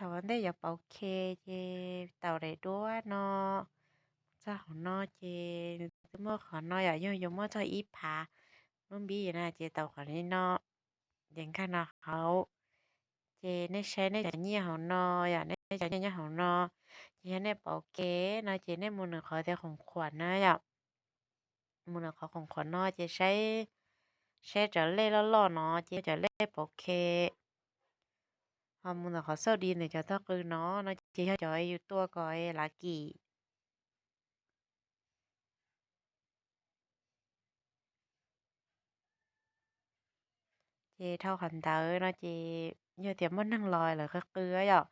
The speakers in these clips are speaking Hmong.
thaum ntej yuav pauv khe ces taus daim duab no, txog hauv no ces nws twb muaj qhov no yom, yog yuav muab txog ib phav lub npib na ces taus qhov li no, ces nkag no hauv. Ces nej saib nej cov nyiaj hauv no yom, nej cov nyiaj nyob hauv no, ces yog nej pauv khe no ces nej mus nws qhov tias khoom khuam na yom, mus nws qhov khoom khuam no ces saib, saib cov lej loj loj no ces cov lej pauv khe, ho mus ntawm qhov xauj di ntawm cov tog qw no, no ces yog cov yus tua kom lav kim. Ces dhau qhov ntawd no ces yog tias muaj neeg los lawv qw qw yom,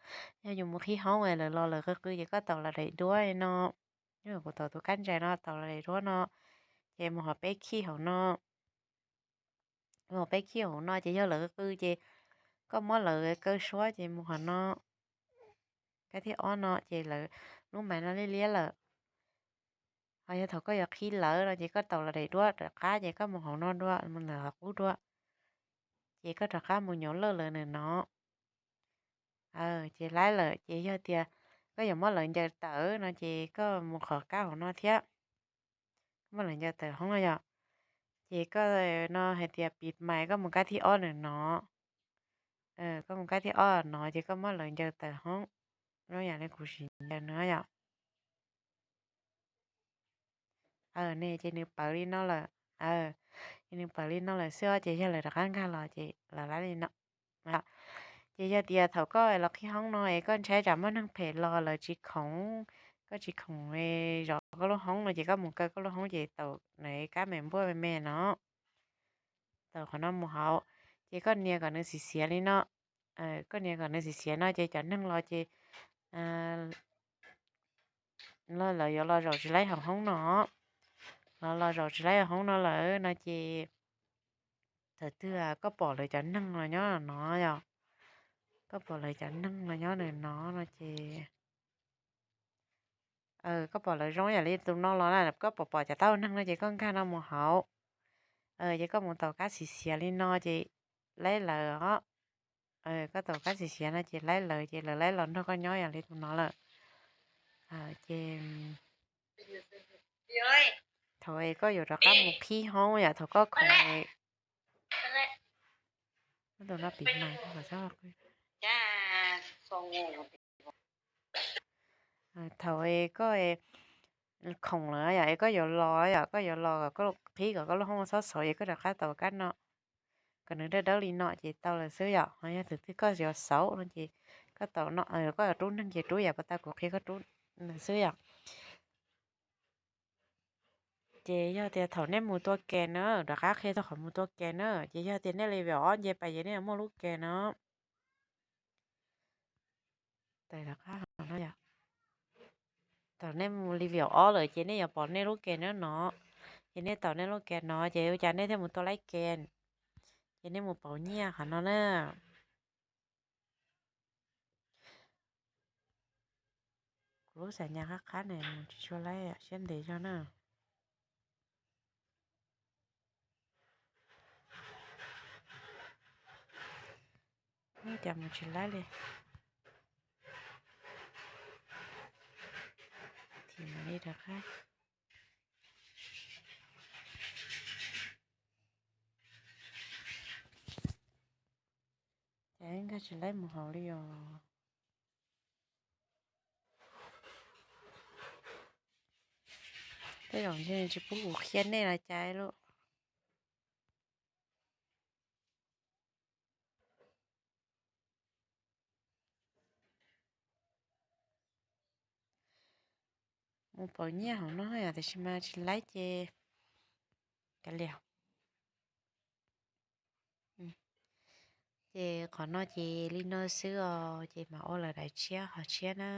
yog yus mus qhib hoob lawv los lawv qw qw ces koj taus los daim duab no, kuv taus tus kab ntsais no taus los daim duab no, ces mus qhov peb khij hauv no, mus qhov peb khij hauv no ces yog lawv qw qw ces koj muab lawv kaw suab ces mus qhov no, kab thib ob no ces lawv lub maiv no liab liab lawm. Ho yog thaum koj yuav qhib lawv no ces koj taus los daim duab rov qab ces koj mus hauv no dua, mus ntawm qhov qub dua, ces koj rov qab mus nyuam lawj lawv nws no. Ces laib lawm ces yog tias koj yuav muab lawv ncaws tawm no ces koj mus qhov kab hauv no thiab, koj muab lawv ncaws tawm hoob no yom. Ces koj no hais tias pib mais koj mus kab thib ob nws no, koj mus kab thib ob no ces koj muab lawv ncaws tawm hoob, zoo yam li kuv sim ncaws no yom. Ne ces nws pawv li no lawm, ces nws pawv li no lawm xwb os, ces yog lawv rov qab nkag los ces lawv laib li no. Ces yog tias thaum koj los qhib hoob no es koj ntshai tsam muaj neeg phem los lawv tsis khoom, koj tsis khoom zov koj lub hoob no ces koj mus kaw koj lub hoob ces taus kab me npuaj me me no, taus qhov no mus hauv, ces koj nias kom nws xiav xiav li no. Koj nias kom nws xiav xiav no ces cov neeg los ces lawv yuav los zaum tsis laib hauv hoob no, los los zaum tsis laib hauv hoob no lawm no ces thaum twg koj pom lawv cov neeg los nyob no yom, koj pom lawv cov neeg los nyob nws no no ces koj pom lawv zoo yam li tus no los na, koj pom pom cov taub hau neeg no ces koj nkag no mus hauv, ces koj mus taus kab xiav xiav li no ces laib lawv os. Koj taus kab xiav xiav no ces laib lawv ces lawv laib los nrog koj nyob yam li tus no lawm. Ces thaum es koj yuav rov qab mus qhib hoob yom, thaum koj khoom, tus no pib mas thaum es koj khoom lawm yom, es koj yuav los yom, koj yuav los kom koj qhib kom koj lub hoob txhob xauv es koj rov qab taus kab no kom nws dawb dawb li no ces tau lawm xwb yom. Ho yog thaum twg koj yuav xauv no ces koj taus no, koj yuav rub neeg ces rub yam pas tas kuv qhia koj rub xwb yom. Ces yog tias thaum nej mus tua ke na, rov qab qhia txog qhov mus tua ke na, ces yog tias nej li vim ob nce pas ces nej yuav muaj lub ke no. Thaum nej mus li vim ob lawm ces nej yuav pom nej lub ke na no, ces nej taus nej lub ke no ces ua cas nej thiaj mus tua laib ke, ces nej mus pauv nyiaj qhov no na. Kuv lub xam nyas qab qab ne mus tsis tshua laib siab ntev zog na. Ua cas mus tsis laib li. Thim mam li rov qab. Ces nkag tsis laib mus hauv li os. Tej zaum ntshe tsis pub kuv qhia nej los cas lauj. Mus pauv nyiaj hauv no yom, tiam sis mas tsis laib ces kav liam. Ces qhov no ces li no xwb os, ces mam ua lawm daim tshiab qhov tshiab na.